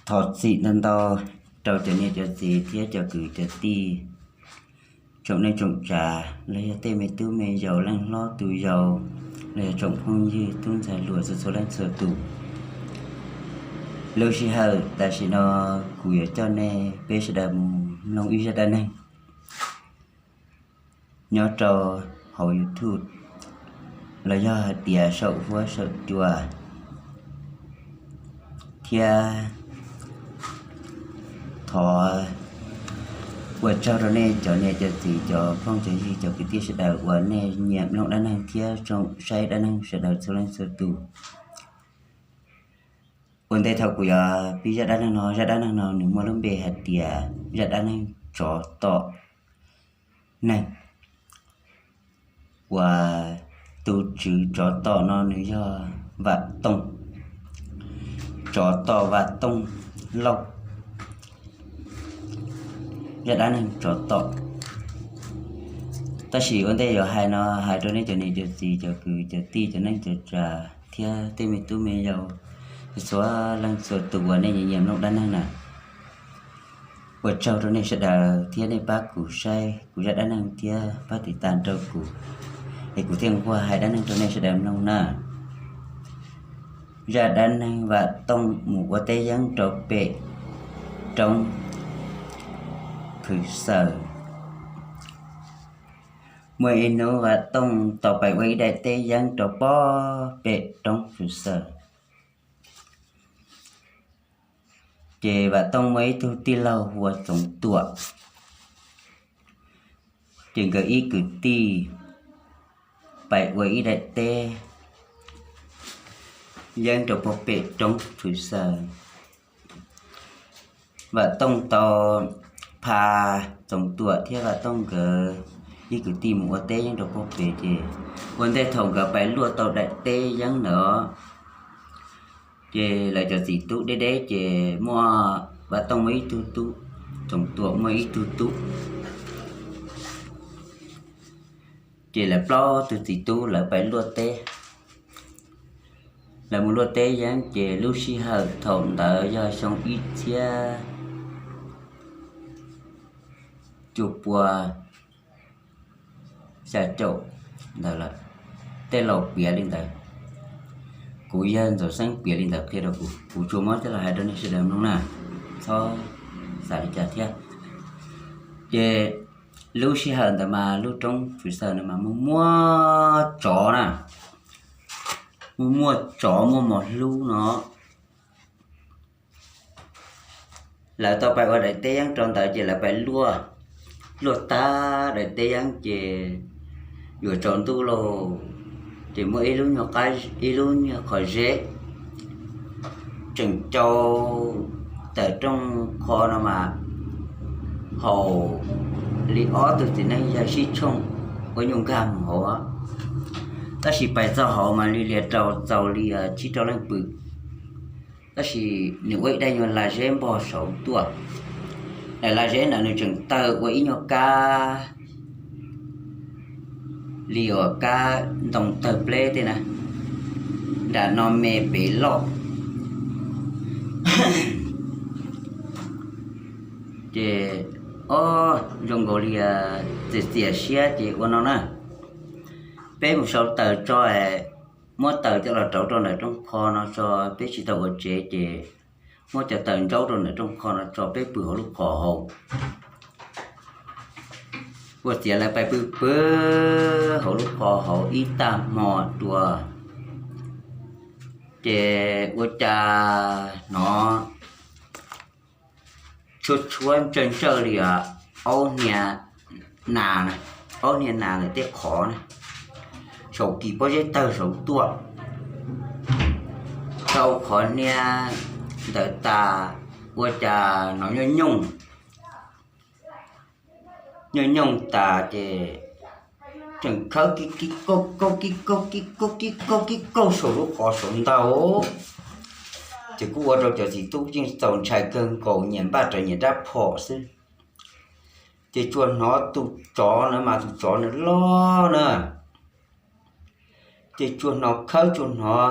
Thov txim ntau ntau rau cov niam cov txiv thiab cov kwv cov tij, tsoom neej tsoom tsav los yog tej me tub me yau, leej hlob tus yau, los yog tsoom phooj ywg tub ntxhais hluas txhua txhua leej txhua tus. Lub sij hawm tam sim no kuv yuav coj nej peb sawv daws mus mloog ib zaj dab neeg nyob rau hauv YouTube los yog hais tias saum huab saum cua, thiab thov ua tsaug rau nej cov niam cov txiv, cov phooj cov ywg, cov kwv tij sawv daws uas nej nyiam mloog dab neeg thiab tsoom saib dab neeg sawv daws txhua leej txhua tus. Ua ntej thaum kuv yuav pib zaj dab neeg no, zaj dab neeg no nws muaj lub npe hais tias zaj dab neeg tsov tom neeg, uas tus tswv tsov tom no nws yog Vam Tooj, tsov tom Vam Tooj Lauj. Zaj dab neeg tsov tom. Tab sis ua ntej yuav hais no, hais rau nej cov niam cov txiv, cov kwv cov tij, cov neej cov tsav thiab tej me tub me yau txhua leej txhua tus uas nej nyiam mloog dab neeg na, ua tsaug rau nej sawv daws thiab nej pab kuv saib kuv zaj dab neeg thiab pab tiv tas rau kuv, es kuv thiaj nquag hais dab neeg rau nej sawv daws mloog na. Zaj dab neeg Vam Tooj mus ua teb yeeb rau pem roob Phwv Xaws. Muaj ib hnub Vam Tooj tau pais ua ib daim teb yeeb rau pob pem roob Phwv Xaws. Ces Vam Tooj muaj ib tug tij laug hu ua Txoov Tuam, ces nkawd ib kwv tij pais ua ib daim teb yeeb rau pob pem roob Phwv Xaws. Vam Tooj tau pha Txoov Tuam thiab Vam Tooj nkawd ib kwv tij mus ua teb yeeb rau pob pem, ces ua ntej thaum nkawd pais luaj tau daim teb yeeb ntawd, ces lawv cov txiv tub deb deb, ces muaj, Vam Tooj muaj ib tug tub, Txoov Tuam muaj ib tug tub, ces lawv plaub tug txiv tub lawv pais luaj teb. Lawv mus luaj teb yeeb, ces lub sij hawm thaum ntawd yog xyoo ib txhiab cuaj pua xya caum ntawd lawm. Tej laus piav li ntawd, kuv yawg Ntxoov Xeeb piav li ntawd qhia rau kuv, kuv tsuas muab coj los hais rau nej sawv daws mloog na, txhob xav li cas thiab. Ces lub sij hawm ntawd mas lub roob Phwv Xaws ntawd mas muaj muaj tsov na, muaj muaj tsov muaj mos hlub no. Lawv tau pais ua daim teb yeeb rau ntawd, ces lawv pais luaj, luaj tag daim teb yeeb ces yuav tsaus ntuj lauj, ces muaj ib lub nyuag qhov zeb tseem cau tawm rooj qho no mas haum li ob tug txiv neej yawg sib tshooj ua nyuj nkag mus hauv. Tab sis pais txog hauv mas li lias rau txaus li tsib rau leej pw. Tab sis nws ua ib daim nyuag lag zeb npog saud tuaj. Daim lag zeb ntawd nws tseem tawg ua ib nyuag kab li uas kab ntoo tawg pleb tej na, nram no me pem loj. Ces, o, zoo nkaus li txias txias siab ces ua no na, peb mus sau taws tso, muab taws coj los rauv rau ntawm rooj qho no tso, peb tsis tau ua tsev ces muab cov taws ntsaub rau ntawm rooj qho no tso, peb pw hauv lub qhov hauv. Ua ciav lawv pais pw pw hauv lub qhov hauv ib tag hmo dua, ces ua cas hnov tshuab tshuab ntsawj ntsawj li aub hnia nas, aub hnia nas ntawm tej qhov na, saum kis pob zeb tawg saud tuaj. Tau qhov hnia ntawd tas, ua cas hnov nyooj nyooj, nyooj nyooj tas ces tseem khawb kib kib kauj kauj kib kauj kib kauj kib kauj kib kauj saum lub qhov saud ntag. Ces kuj ua rau cov txiv tub yeej txaus ntshai kawg nkaus, nyias npaj rawv nyias rab phom xwb. Ces tsuas hnov tus tsov na mas tus tsov nws loj na, ces tsuas hnov khawb tsuas hnov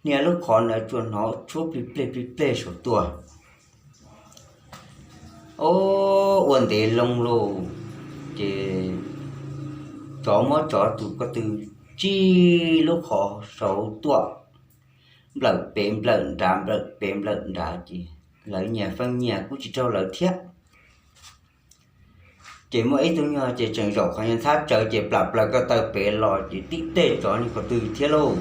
hnia lub qhov ntawd tsuas hnov tshuab plig pleg plig pleg saum tuaj. Ob, ua ntev loo lauj, ces tsov muab tsov tus ko tw tsib lub qhov saud tuaj, nplawm pem nplawm nrad, nplawm pem nplawm nrad, ces lawv nyias feej nyias kuj tsis raug lawv thiab. Ces muaj ib tug nyuag ces tseem zaum qhov nyuag ntxhab tsawv ces plam plaws ko taw pem los ces tib teg tsov nyuag ko tw thiab lauj.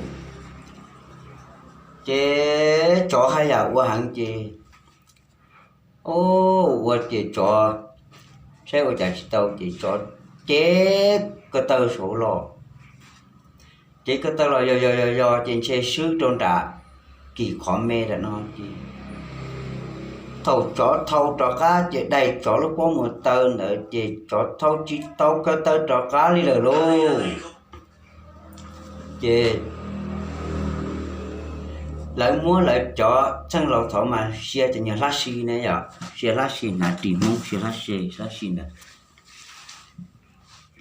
Ces tsov haj yam ua heev ces, ua ces tsov saib ua cas tsis tau ces tsov cev ko taw saud los. Cev ko taw los yos yos yos yos ces ntshe swb rau nram kis qhov me ntawm no ces thaum tsov thau rov qab ces dai tsov lub pob muag taw ntawd ces tsov thau tsis tau ko taw rov qab li lawm lauj. Ces lawv muab lawv cov txheej laus thaud mas sia cov nyuag hlab si ne yom, sia hlab si hnav ris Hmoob, sia hlab si, hlab si ntawd,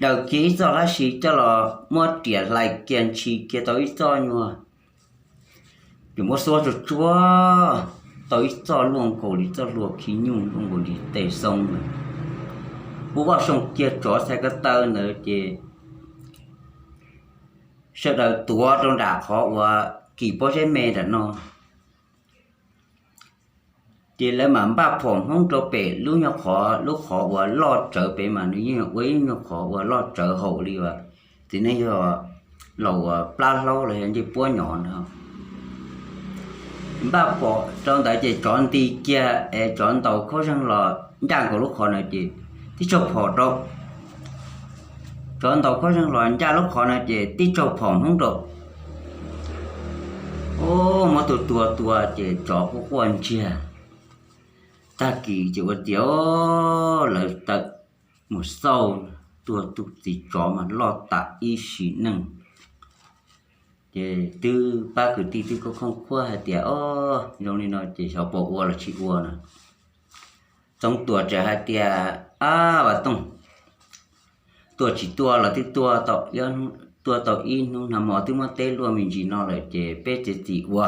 daws kiag ib txoj hlab si coj los muab riam hlais kiag ntshis kiag tau ib txoj nyuag, ces muab xuab tsuag tsuag tau ib txoj luaj nkaus li txoj hlua khib nyuj, luaj nkaus li tes xoo lawm. Muab vaj soo kiag tsov txhais ko taw ntawd ces sawv daws tuav rau nram qhov uas kis pob zeb me nram no. Ces lawv mam npaj phom Hmoob rau pem lub nyuag qhov, lub qhov uas loj tsawv pem mas nws yeej ua ib nyuag qhov uas loj tsawv haum li uas txiv neej yog laus uas plab hlaub los yog ncej puab nyom no. Npaj phom rau ntawd ces tsov nti kiag es tsov ntaus khaub zeeg los ncaj nkaus lub qhov ntawd ces tib tsaug phom rau. Tsov ntaus khaub zeeg los ncaj lub qhov ntawd ces tib tsaug phom Hmoob rau. Ub, muab tua tua tua ces tsov quaj quaj ntsiag. Tag kis ces ua tias lawv tawm mus xauj, tua tus txiv tsov mas loj tas ib sim neej. Ces twb pab kwv tij twb khooj khuab hais tias, o, zoo li no ces xyov puas ua los tsis ua no. Txoov Tuam txawm hais tias, ab Vam Tooj, tua tsis tua los twb tua tau, tua tau ib hnub nag hmo twb muab teb luaj me ntsis no lawm ces peb txiav txim ua.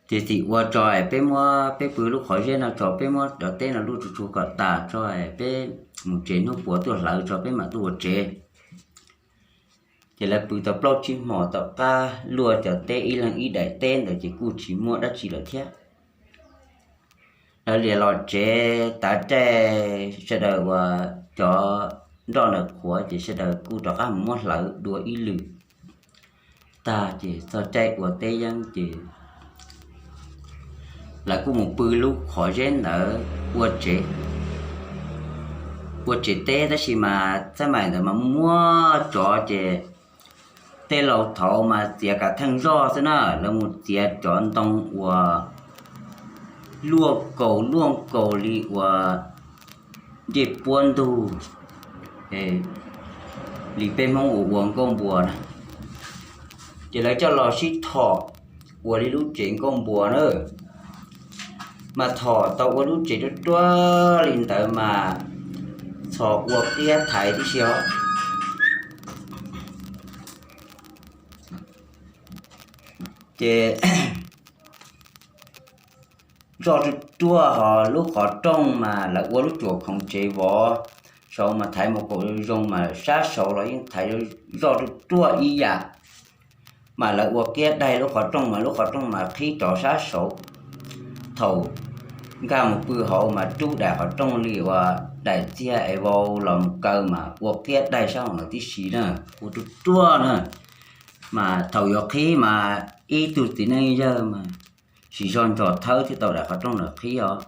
Txiav txim ua tso es peb muab peb pw lub qhov zeb no tso, peb muab cov teb no luaj tsuag tsuag kom tas tso es peb mus tsev, hnub puav tuaj hlawv tso peb mam tuaj ua tsev. Ces lawv pw tau plaub tsib hmos tom qab luaj cov teb ib leeg ib daim teb ntawd ces kuj tsis muaj dab tsi lawm thiab. Lawv liam los tsev tav caij sawv daws uas cov nroj ntawm qhuav ces sawv daws kuj rov qab mus muab hlawv dua ib lwm. Tag ces txog caij ua teb yeeb ces lawv kuj mus pw lub qhov zeb ntawd ua tsev, ua tsev teb. Tab sis mas txaj maim ntawd mas muaj muaj tsov ces tej laus thaud mas txiav kav theej zoj xwb na, lawv mus txiav cov ntoo uas luaj kaus luaj kaus li uas ncej puab ntug, li peb Hmoob uas ua nkauj npua na, ces lawv coj los sib thom ua li lub tsev nkauj npua na. Mas thom tau ua lub tsev ruaj ruaj li ntawd mas txhos ua kiab thaiv tib si os. Ces zoj ruaj ruaj, ho lub qhov rooj mas lawv ua lub tsuas khoov tsev vov, saud mas thaiv mus kaum zoo mas sab saud los yeej thaiv zoj ruaj ruaj ib yam. Mas lawv ua kiab daig lub qhov rooj mas lub qhov rooj mas qhib rov sab saud. Thaum nkag mus pw hauv mas rub daim qhov rooj li uas daim txiag es vau los mus kaw mas ua kiab daig sab hauv no tib si na, ua ruaj ruaj na. Mas thaum yuav qhib mas ib tug txiv neej yawg mas siv zog ntsos thawb thiaj tau daim qhov rooj ntawd qhib os.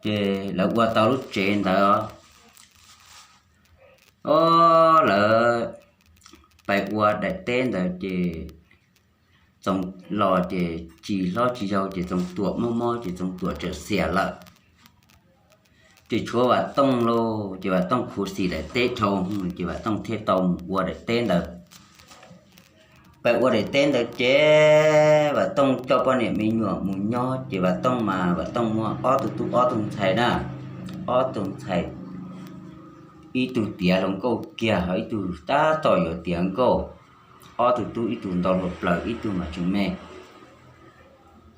Ces lawv ua tau lub tsev ntawd os. Os, lawv pais ua daim teb ntawd ces Txoov los ces tsis hlob tsis yau ces Txoov Tuam mob mob ces Txoov Tuam txawm xiam lawm. Ces tshuav Vam Tooj lauj, ces Vam Tooj khuv xim daim teb dhau, ces Vam Tooj thiaj tau mus ua daim teb ntawd. Pais ua daim teb ntawd ces Vam Tooj coj poj niam me nyuam mus nyob, ces Vam Tooj mas Vam Tooj muaj ob tug tub ob tug ntxhais na, ob tug ntxhais, ib tug tiav hluas nkauj kiag ho ib tug tab tom yuav tiav nkauj, ob tug tub ib tug ntau hluas plaws ib tug mas tseem me.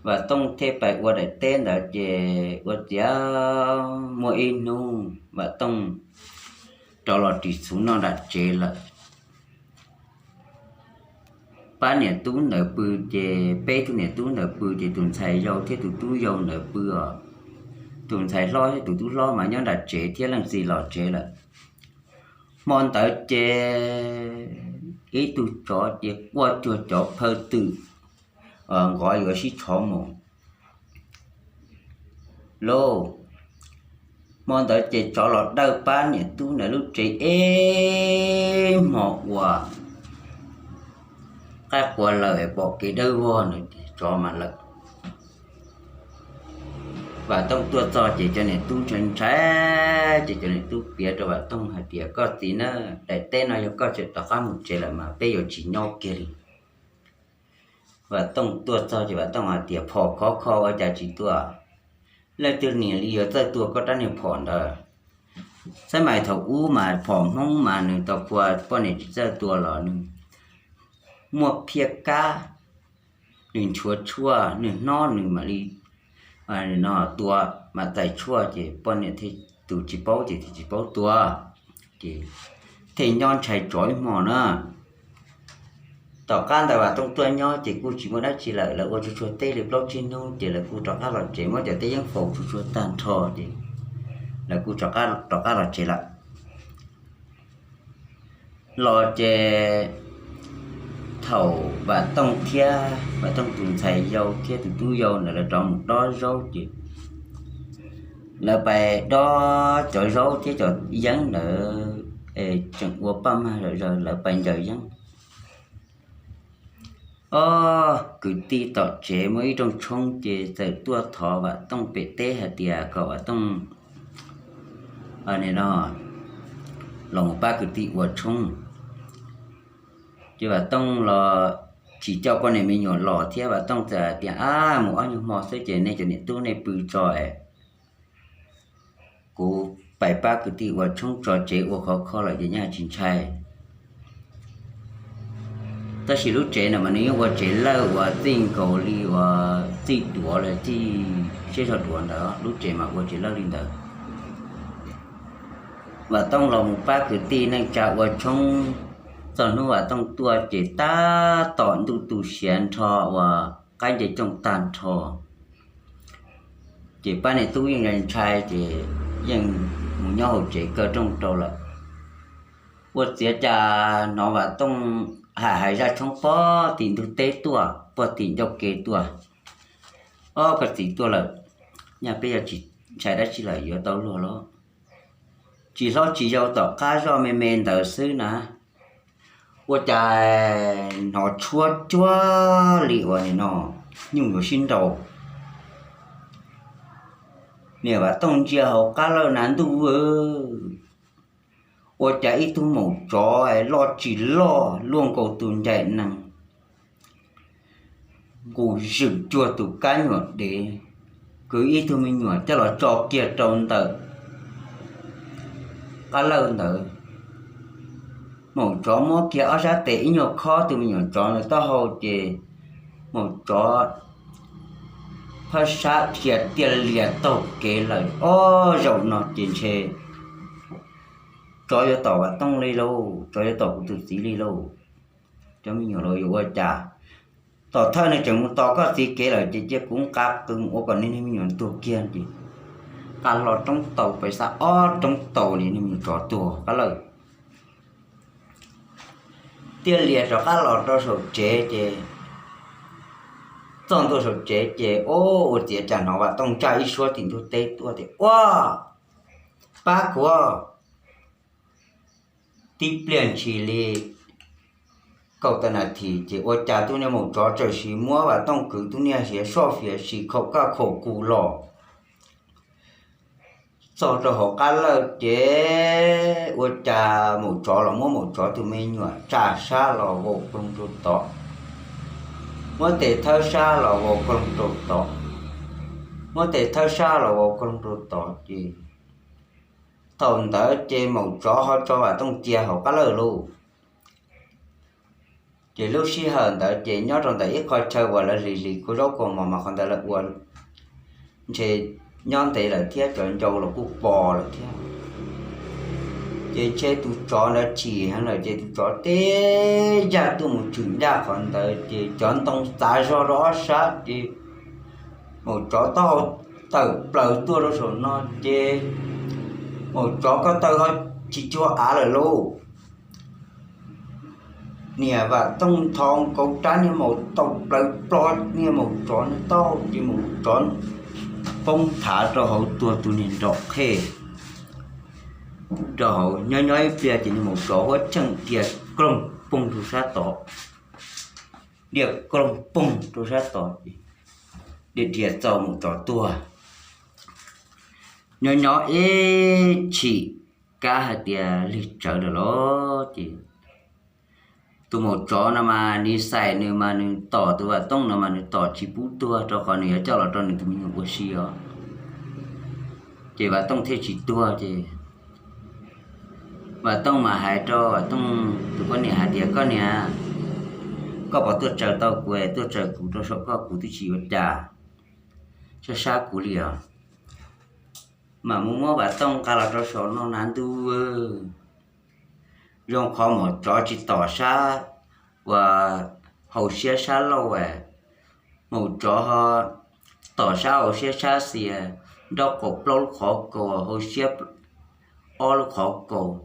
Vam Tooj thiaj pais ua daim teb ntawd ces ua tiav muaj ib hnub Vam Tooj rov los ris txhuv noj nram tsev lawm. Pab niam tub ntawd pw ces peb tug niam tub ntawd pw ces tus ntxhais yau thiab tus tub yau ntawd pw os. Tus ntxhais hlob thiab tus tub hlob mas nyob nram tsev thiab leej txiv los tsev lawm. Hmo ntawd ces ib tug tsov ces quaj cuag cov phaw twm nqov yuav sib tshov mus lauj. Hmo ntawd ces tsov los dawj pab niam tub ntawd lub tsev ib hmo uas qaib qua lawm pom kev dawb vog ntawd tsov mas lawm. Vam Tooj tuaj txog ces cov niam tub ntshai ntshai ces cov niam tub piav rau Vam Tooj hais tias, koj txiv na, daim teb no yog koj tseem rov qab mus tsev lawm mas peb yuav tsis nyob kiag li. Vam Tooj tuaj txog ces Vam Tooj hais tias, phom khov kho ua cas tsis tua? Leej twg niam li yuav txawj tua koj rab niag phom ntawd? Xab mais thaum ub mas phom Hmoob mas nws tau kua poj niam tsis txawj tua los nws muaj phiaj kab, nws nchuav tshuaj nws hnob nws mam li no tua, mam txais tshuaj ces poj niam thiaj, tus tsis paub ces thiaj tsis paub tua, ces thiaj nyob ntshai tsov ib hmo na. Tom qab ntawd Vam Tooj tuaj nyob ces kuj tsis muaj dab tsi lawm, lawv ua tsuag tsuag teb li plaub tsib hnub ces lawv kuj rov qab los tsev, muab cov teb yeeb faus tsuag tsuag tag nrho ces lawv kuj rov qab los tsev lawm. Los ces thaum Vam Tooj thiab Vam Tooj tus ntxhais yau thiab tus tub yau ntawd lawv rov mus dob zaub ces lawv pais dob cov zaub thiab cov yeeb ntawd es tseem ua paj mag zom zaws, lawv pais ncaws yeeb. Ob kwv tij tom tsev muaj ib rooj tshoob ces txawm tuaj thov Vam Tooj pem teb hais tias kom Vam Tooj no los pab kwv tij ua tshoob. Ces Vam Tooj los tsis coj poj niam me nyuam los thiab, Vam Tooj txawm hais tias, ab, mus ob nyuag hmo xwb ces nej cov niam tub nej pw tso es kuv pais pab kwv tij ua tshoob tso, tsev ua khov kho lawm ces nyaj tsis ntshai. Tab sis lub tsev no mas nws yeej ua tsev lawj uas txij nkaus li uas txij duav los txij siab zog duav ntawd, lub tsev mas ua tsev lawj li ntawd. Vam Tooj los mus pab kwv tij neej tsa ua tshoob, txog hnub Vam Tooj tuaj ces tab tom ntuj tu siav nrho uas qaib nce cooj tag nrho. Ces pab niam tub yeej ntshai ces yeej mus nyob hauv tsev kaw rooj rau lawm. Ua ciav cas hnov Vam Tooj hais hais zaj tshoob puag tim ntug teb tuaj, puag tim ncauj ke tuaj, ob, koj txiv tuaj lawm, nyaj peb yuav tsis ntshai dab tsi lawm, yuav tau luag los. Tsis hlob tsis yau tom qab zoj me me ntawd xwb na, ua cas hnov tshuab cuag li uas nim no nyuj yuav sib nraus. Niam Vam Tooj ntsia hauv qab lawj na, ntuj, ua cas ib tug maum tsov loj tsis loj luaj nkaus tus ncaim nees, nqus zwm cuag tus kab nyuam dev, kwv ib tug me nyuam coj los tso kiag rau ntawm qab lawj ntawd. Maum tsov muab kiag ob sab tes ib nyuag khob tus me nyuam tsov ntawd taub hau ces maum tsov phab sab dhia tiaj lias taug kev lawm. Ob, zaum no ces ntshe tsov yuav tom Vam Tooj li lauj, tsov yuav tom kuv tus txiv li lauj. Cov me nyuam los yuav ua cas? Tom thawj nws tseem mus tos koj txiv kev lawm ces cia kuv nqa qws mus ua kom niag me nyuam tuag kiag ces nqa hlo roob taus pais xa ob roob taus li niag me nyuam tsov tuag qab lawj. Tiaj lias rov qab los rau saum tsev ces txog ntua saum tsev ces ua ciav cas hnov Vam Tooj ntsaj ib suab tim ntug teb tuaj tias, ua, pab kuv. Tib pliag ntshis li kaum tawm nas this ces ua cas tus niag maum tsov txawm sis muab Vam Tooj kwv tus niag hiav soj hiav sis khaum kaj khaum kus los txog rau hauv qab lawj ces ua cas maum tsov los muab maum tsov tus me nyuam tsa sab los vau koog rau tod, muab tes thawb sab los vau koog rau tod, muab tes thawb sab los vau koog rau tod ces thaum ntawd ces maum tsov ho tso Vam Tooj cia hauv qab lawj lauj. Ces lub sij hawm ntawd ces nyob rau ntawm ib qho chaw uas lawv hlis hlis kua zaub kua mov mas qhov ntawd lawv ua ntshe nyob ntev lawm thiab cov ncau los kuj pos lawm thiab. Ces ntshe tus tsov ntawd chim heev lawm ces tus tsov teb yaj tuaj mus tshwm ncaj qhov ntawd ces cov ntoo txav zog rau ob sab ces maum tsov taub hau tawm plaws tuaj rau saum no ces maum tsov ko taw ho tsis cuag av lawm lauj. Niam Vam Tooj nthos nkaus rab niag maum taub hau plaws plo niag maum tsov niag taub hau ces maum tsov poob thav rau hauv tuag tus niag nrom qhej rau hauv. Nyob nyob ib pliag ces niag maum tsov huab tsheej dhia kloog poog rau sab tod, dhia kloog poog rau sab tod ces dhia dhia txaus maum tsov tuag. Nyob nyob ib chim kab hais tias lig tsawv lawm los ces tus maum tsov no mas nws xais nws mas nws tom tus Vam Tooj no mas nws tom tsis pub tuag rau qhov nws yuav coj los rau nws tus me nyuam ua si os. Ces Vam Tooj thiaj tsis tuag ces Vam Tooj mas hais rau Vam Tooj tus poj niam hais tias, koj niam, koj puas tuaj tsaws tau kuv, tuaj tsaws kuv rau saum koj kuv twb tsis ua cas, sab sab kuv li os. Mas mus muab Vam Tooj nqa los rau saum no na ntuj, zoo qhov maum tsov tsis tom sab uas hauv siab sab laug, maum tsov ho tom sab hauv siab sab xis, nraub qaum plaub lub qhov kaus, hauv siab ob lub qhov kaus.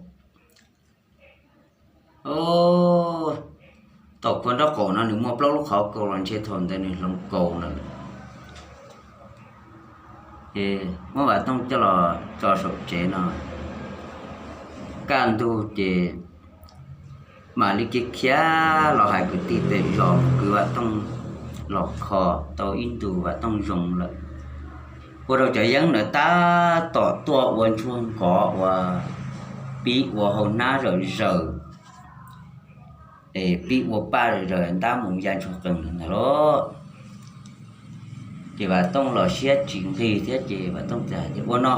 Tom kua nraub qaum no nws muaj plaub lub qhov kaus los ntshe thaum ntawd nws hloov kaus lawm. Muab Vam Tooj coj los tso saum tsev no, kaj ntug ces mam li kiv khiav los hais kwv tij tej zos kwv Vam Tooj los kho tau ib ntus Vam Tooj zoo lawm. Ua rau cov yeeb ntawd tab tom tuaj ua ntsuag nkov uas pib ua hau hnab zawm zaws, pib ua paj zawm zaws ntab mus ya ntsuag qees ntawd los. Ces Vam Tooj los siab tsis nqig thiab ces Vam Tooj txawm hais tias ua no,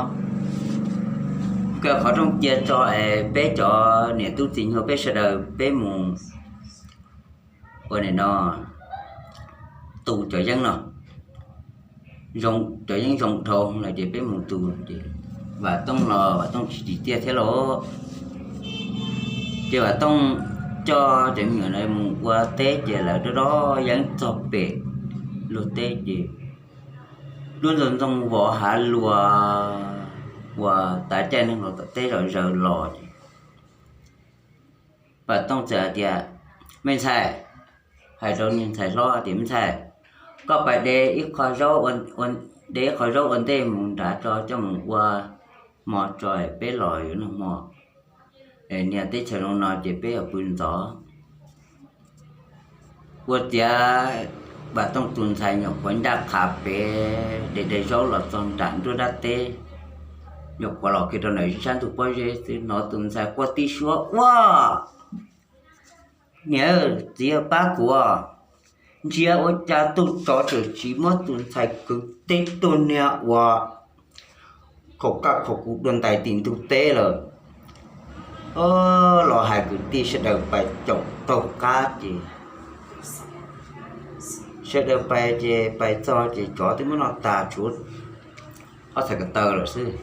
kaw qhov rooj cia tso es peb cov niam tub txiv nyuag peb sawv daws peb mus ua nim no tu cov yeeb no, cov yeeb zoo dhau lawm ces peb mus tu. Ces Vam Tooj los Vam Tooj tsis tsim tiaj thiab los. Ces Vam Tooj coj cov me nyuam mus ua teb ces lawv dob dob yeeb txog pem luag teb ces lub ntxoov ntxoo vov hav luas uas tav caij neeg los tom teb zom zaws los ces Vam Tooj txawm hais tias, me ntxhais, hais rau niag ntxhais hlob tias, me ntxhais, koj pais de ib qho zaub, de ib qho zaub ua ntej mus nrad tso coj mus ua hmo tso peb los yuav noj hmo. Niag teb chaws zoo no ces peb yuav pw ntxov. Ua ciav Vam Tooj tus ntxhais nyuam qhuav ncaj qha pem de de zaub los txog nram nruab nrab teb, nyuam qhuav los kiag rau ntawm sab ntug pob zeb xwb hnov tus ntxhais quaj tib suab ua, niam, txiv pab kuv, ntsia ua cas tus tsov tseem tsis muab tus ntxhais kwv teb tuag niag ua khaum kaj khaum kuv dua ntais tim ntug teb lawm. Los hais kwv tij sawv daws pais caum taug qab ces sawv daws pais ces pais txog ces tsov twb muab noj tas tshuav ob txhais ko taw lawm xwb.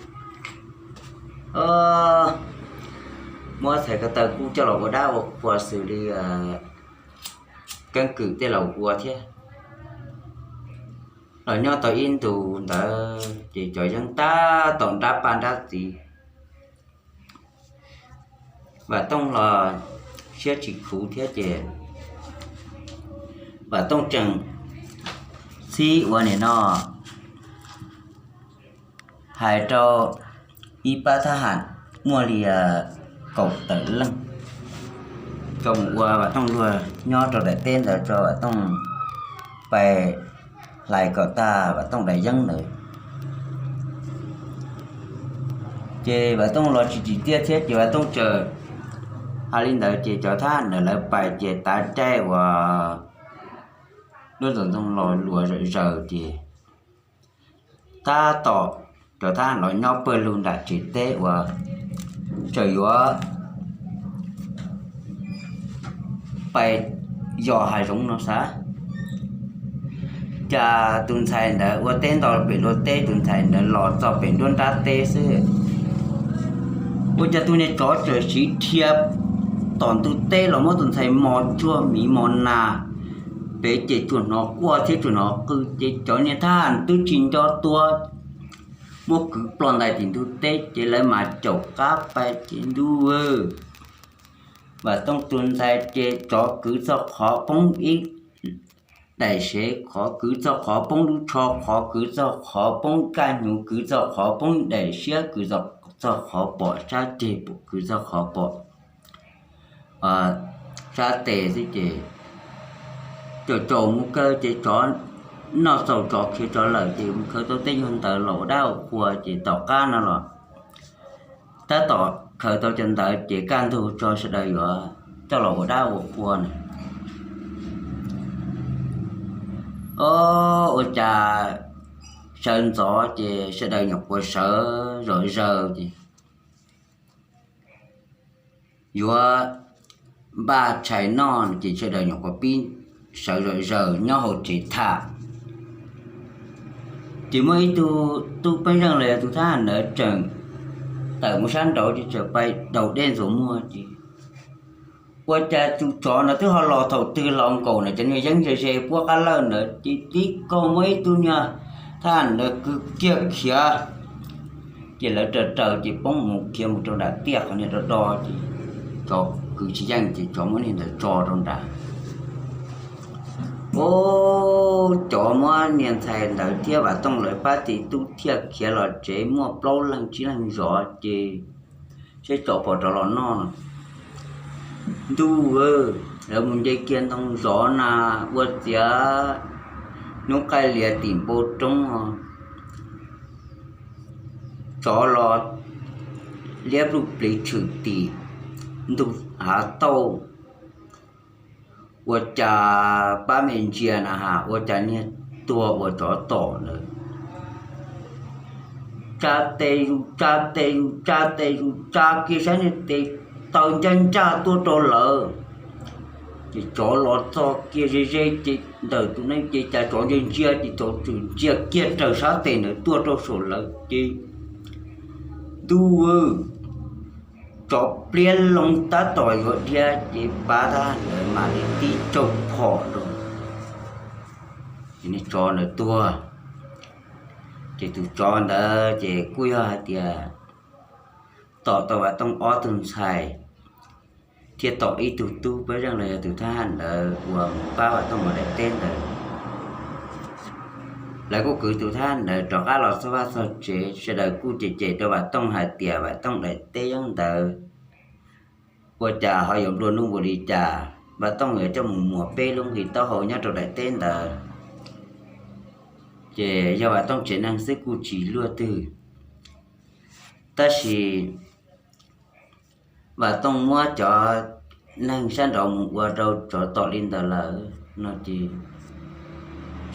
Muab ob txhais ko taw kuj coj los ua dab ua qhua xws li keeb kwm tej los ua thiab. Los nyob tau ib ntus ntawd ces cov yeeb tab tom nrab paj nrab txiv. Vam Tooj los siab tsis khuv thiab ces Vam Tooj tseem txib ua nim no hais rau ib pab thab ham muaj li kaum tawm leej tso mus ua Vam Tooj luag nyob rau daim teb ntawd tso Vam Tooj pais hlais kom tag Vam Tooj daim yeeb ntawd. Ces Vam Tooj los tsis tsim tiaj thiab ces Vam Tooj txawm hais li ntawd ces cov thab ham ntawd lawv pais ces tav caij uas lub ntxoov ntxoo los luas zawm zaws ces tab tom cov thab ham los nyob pawg lug nram tsev teb uas txawm yuav pais yos hav zoov no xav. Cas tus ntxhais ntawd ua teb nto pem luag teb, tus ntxhais ntawd los txog pem nruab nrab teb xwb, ua cas tus niag tsov txawm siv dhia tom ntug teb los muab tus ntxhais mos tsuag miv mos nas pem ces tsuas hnov quaj thiab tsuas hnov qw ces cov niag thab ham twb tsis nco tua, muab kwv ploj ntais tim ntug teb ces lawv mas caum qab pais ces ntuj, Vam Tooj tus ntxhais ces tsov kwv txog qhov poob ib daim sev, qhov kwv txog qhov poob lub tsho, qhov kwv txog qhov poob kaj hnyuv, kwv txog qhov poob daim siab, kwv txog qhov pom sab ceg, kwv txog qhov pom sab tes xwb ces caum caum mus kawg ces tsov noj txaus tsov khiav tsov lawm ces mus khaws tau tej nyuag ntawv los ua dab ua qhua ces tom qab no los tab tom khaws tau cov ntawv ces kaj ntug tso sawv daws yuav coj los ua dab ua qhua na. O, ua cas sawv ntxov ces sawv daws nyuam qhuav sawv zom zaws ces yuav npaj tshais noj ces sawv daws nyuam qhuav pib sawv zom zaws nyob hauv tsev tham. Ces muaj ib tug tub pej xeem los yog tus thab ham ntawd tseem tawm mus sab nraud ces txawm pais daus dej ntxuav muag ces ua cas tus tsov no twb ho los thaum twg los nkaus na, cov niag yeeb ze ze puab qab lawj ntawd ces tib kaug muab ib tug niag thab ham ntawd kwv kiag khiav. Ces lawv raws raws ces poob mus khiav mus rau nram tiaj qhov niag do do ces tsov kwv tsis yeej ces tsov muab niag ntawd tso rau nrad. Ub, cov muab niag ntxhais ntawd thiab Vam Tooj lawv pab txiv tub thiaj khiav los tsev muaj plaub leeg tsib leeg zov ces seb tsov puas rov los noj no. Ntuj, lawv mus nce kiag ntoo zov na, ua ciav hnub qaij lias tim npoo roob os, tsov los liab pluj pliv tshwm tim ntug hav tauj. Ua cas pab me ntsia na has ua cas niag tuag uas tsov tom ntawd tsa tes zus tsa tes zus tsa tes zus tsa kiag sab niag tes taw ncaj ncaj tuaj rau lawv. Ces tsov los txog kiag ze ze ces ntawm tus neeg ces cas tsov ntsia ntsia ces tsov txawm ntsia kiag raws sab tes ntawd tuaj rau saum lawv ces ntuj, tsov pliab loo tab tom yuav dhia ces pab thab ham ntawd mam li tib tsaug phom rau ces niag tsov ntawd tuag. Ces tus tsov ntawd ces kuj yog hais tias tom tau Vam Tooj ob tug ntxhais thiab tom ib tug tub pej xeem los yog tus thab ham ntawd uas mus pab Vam Tooj ua daim teb ntawd. Lawv kuj kwv tus thab ham ntawd rov qab los txog vaj txog tsev, sawv daws kuj cem cem rau Vam Tooj hais tias Vam Tooj daim teb yeeb ntawd ua cas ho yuav nplua nuj npaum li cas, Vam Tooj yuav coj mus muas peb lub nqi taub hau nyob rau daim teb ntawd. Ces yog Vam Tooj tsev neeg xwb kuj tsis luaj twg, tab sis Vam Tooj muab cov neeg sab nraud mus ua rau tsov tom li ntawd lawm no ces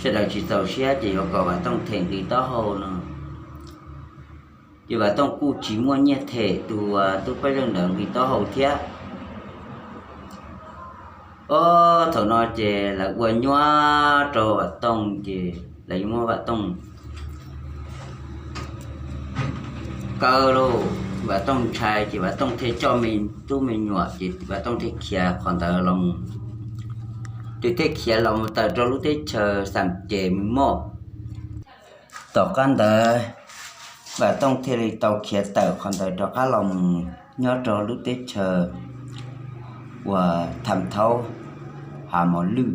sawv daws tsis txaus siab ces yuav kom Vam Tooj them nqi taub hau no. Ces Vam Tooj kuj tsis muaj nyiaj them tus tub pej xeem ntawd nqi taub hau thiab. Ob thaum no ces lawv ua nyuaj rau Vam Tooj ces lawv yuav muab Vam Tooj kaw lauj. Vam Tooj ntshai ces Vam Tooj thiaj coj me tub me nyuam ces Vam Tooj thiaj khiav qhov ntawd los mus, ces thiaj khiav los mus tawm rau lub teb chaws Xam Ces Mws Moj. Tom qab ntawd Vam Tooj thiaj li tau khiav tawm qhov ntawd rov qab los mus nyob rau lub teb chaws uas Tham Thaub Hav Mos Lwj.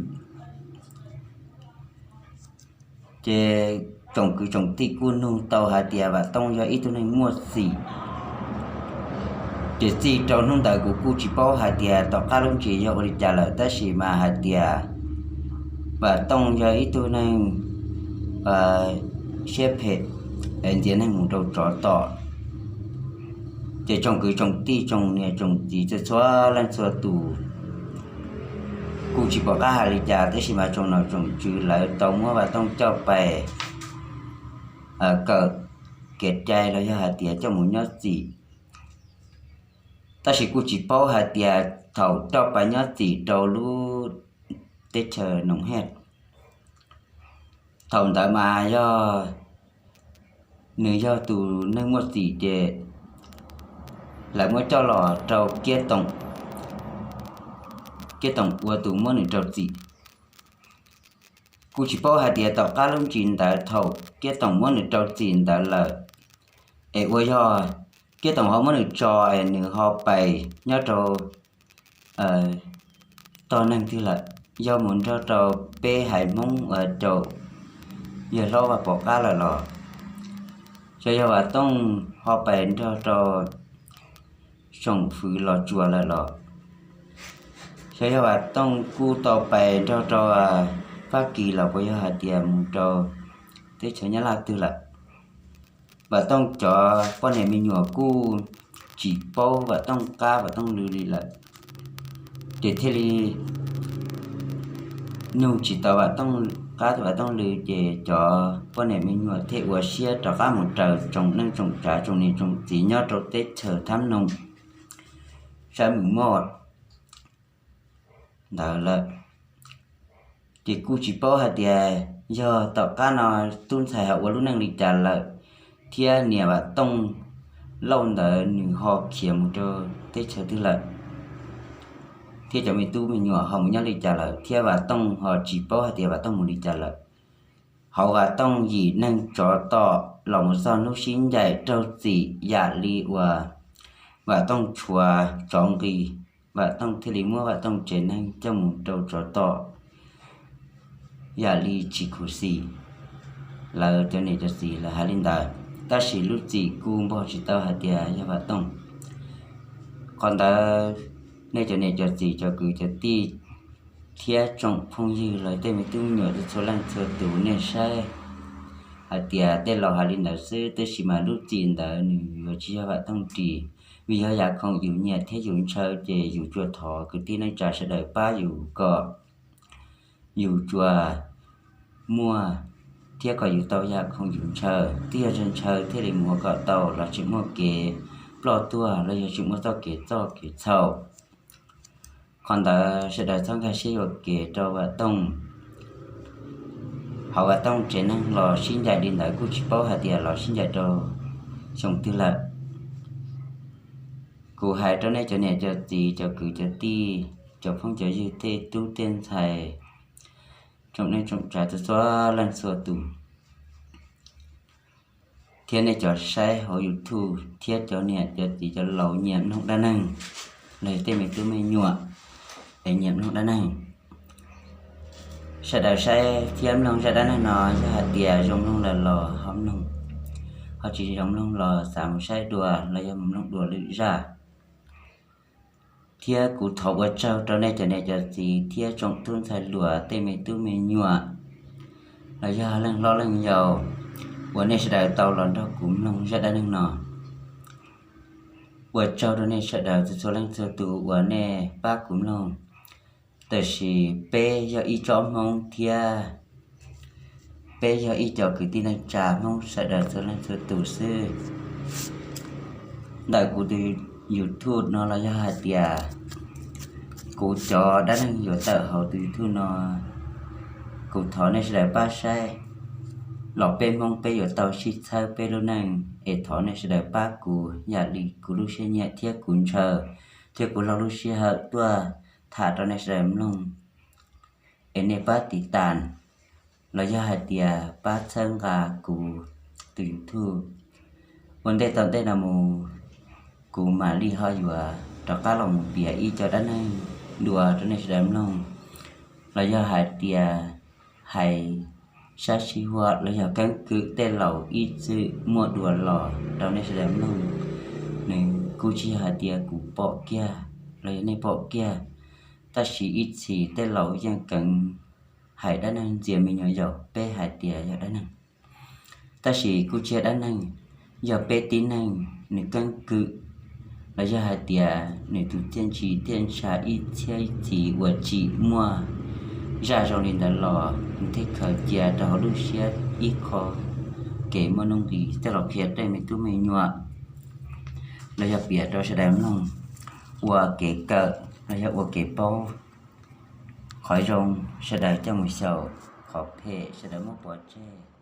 Ces tsoom kwv tsoom tij kuj nug tau hais tias Vam Tooj yog ib tug neeg muaj txim. Ces txij rau hnub ntawd kuv kuj tsis paub hais tias tom qab lub ntsis yog ua li cas lawm, tab sis mas hais tias Vam Tooj yog ib tug neeg siab phem, ntxias neeg mus rau tsov tom. Ces tsoom kwv tsoom tij tsoom niam tsoom txiv txhua txhua leej txhua tus kuj tsis pom qab hais li cas, tab sis mas tsoom nom tsoom tswv lawv tau muab Vam Tooj coj pais kawm kev cai los yog hais tias coj mus nyob txim. Tab sis kuj tsis paub hais tias thaum coj pais nyob txim rau lub teb chaws Noom Hej. Thaum ntawd mas yog nws yog tus neeg muaj txim ces lawv muab coj los rau Kiab Toom, Kiab Toom ua tus muab nws rau txim. Kuj tsis paub hais tias tom qab lub ntsis ntawd thaum Kiab Toom muab nws rau txim ntawd lawm, es ua yog Kiab Toom ho muab nws tso es nws ho pais nyob rau tog neeg twg lawm, yog mus nrog rau peb haiv Hmoob uas caum yawg hlob Vaj Pov qab lawm los, xyov yog Vam Tooj ho pais nrog rau tsoom fwv Los Tsuas lawm los, xyov yog Vam Tooj kuj tau pais nrog rau Fab Kis los puas yog hais tias mus rau teb chaws Nyab Laj twg lawm. Vam Tooj cov poj niam me nyuam kuj tsis paub Vam Tooj qab Vam Tooj lw li lawm, ces thiaj li nug tsis tau Vam Tooj qab Vam Tooj lw, ces cov poj niam me nyuam thiaj ua siab rov qab mus raws tsoom neej tsoom tsav tsoom niam tsoom txiv nyob rau teb chaws Thab Noog sab Mws Moj ntawd lawm. Ces kuj tsis paub hais tias yog tom qab no tub ntxhais ho ua lub neej li cas lawm, thiab niam Vam Tooj Lauj ntawd nws ho khiav mus rau teb chaws twg lawm, thiab cov me tub me nyuam ho mus nyob li cas lawm, thiab Vam Tooj ho tsis paub hais tias Vam Tooj mus li cas lawm. Hauv Vam Tooj yim neeg tsov tom los mus txog hnub sib ncaim raug txim yam li uas Vam Tooj tshuav tsov nqis, Vam Tooj thiaj li muab Vam Tooj tsev neeg coj mus rau tsov tom yam li tsis khuv xim. Lawv cov niam cov txiv lawv hais li ntawd, tab sis lub txim kuj npog tsis tau hais tias yog Vam Tooj. Qhov ntawd nej cov niam cov txiv cov kwv cov tij thiab tsoom phooj ywg los tej me tub me nyuam txhua leej txhua tus nej saib hais tias tej laus hais li ntawd xwb, tab sis mas lub txim ntawd nws yuav tsis yog Vam Tooj ris, vim yog yam khoom yus nyiam thiab yus ntshaw ces yus tsuas thov kwv tij neej tsa sawv daws pab yus kom yus tsuas muaj thiab kom yus tau yam khoom yus ntshaw. Twb yog ntshaw thiaj li mus ua kom tau los tseem muaj kev ploj tuag los yog tseem muaj txoj kev txoj kev txhaum. Qhov ntawd sawv daws txhob nkag siab yuam kev rau Vam Tooj. Hauv Vam Tooj tsev neeg los sib ncaim li ntawd kuj tsis paub hais tias los sib ncaim rau xyoo twg lawm. Kuv hais rau nej cov niam cov txiv cov kwv cov tij cov phooj cov ywg tej tub tej ntxhais tsoom neej tsoom tsav txhua leej txhua tus, thiab nej cov saib hauv YouTube thiab cov niam cov txiv cov laus nyiam mloog dab neeg, los yog tej me tub me nyuam es nyiam mloog dab neeg, sawv daws saib thiab mloog zaj dab neeg no, yog hais tias zoo mloog lawm los ho mloog, ho tsis zoo mloog los xav mus saib dua los yog mus mloog dua lwm zaj. Thiab kuv thov ua tsaug rau nej cov niam cov txiv thiab tsoom tub ntxhais hluas tej me tub me nyuam los yog leej hlob leej yau uas nej sawv daws tau los nrog kuv mloog zaj dab neeg no. Ua tsaug rau nej sawv daws txhua txhua leej txhua tus uas nej pab kuv mloog. Tab sis peb yog ib tsob Hmoob thiab peb yog ib co kwv tij neej tsa Hmoob sawv daws txhua leej txhua tus xwb. Ntawm kuv tus YouTube no los yog hais tias kuv cov dab neeg yuav tawm hauv tus YouTube no, kuv thov nej sawv daws pab saib los peb Hmoob peb yuav tau sib txhawb peb lub neej, es thov nej sawv daws pab kuv yam li kuv lub siab nyiam thiab kuv ntshaw thiab kuv laug lub sij hawm tuaj tham rau nej sawv daws mloog, es nej pab tiv tas los yog hais tias pab txhawb nqa kuv tus YouTube. Ua ntej tom ntej no mus, kuv mam li ho yuav rov qab los mus piav ib co dab neeg dua rau nej sawv daws mloog, los yog hais tias hais sab sib huam los yog keeb kwm tej laus ib txwm muaj dua los rau nej sawv daws mloog. Nws kuj tsis yog hais tias kuv pom kiag los yog nej pom kiag, tab sis ib txhis tej laus yeej keev hais dab neeg ntxias me nyuam yaus peb hais tias yog dab neeg, tab sis kuj tsis yog dab neeg, yog peb tib neeg nws keeb kwm los yog hais tias nws tus txiaj ntsig txiaj ntsha ib txhiab ib txhis uas tsim muaj zaj zoo li ntawd los nws thiaj khaws cia rau hauv lub siab ib qho kev muaj nuj nqis coj los qhia tej me tub me nyuam los yog piav rau sawv daws mloog ua kev kawm los yog ua kev paub. Qhov zoo sawv daws coj mus xyaum, qhov phem sawv daws muab pov tseg.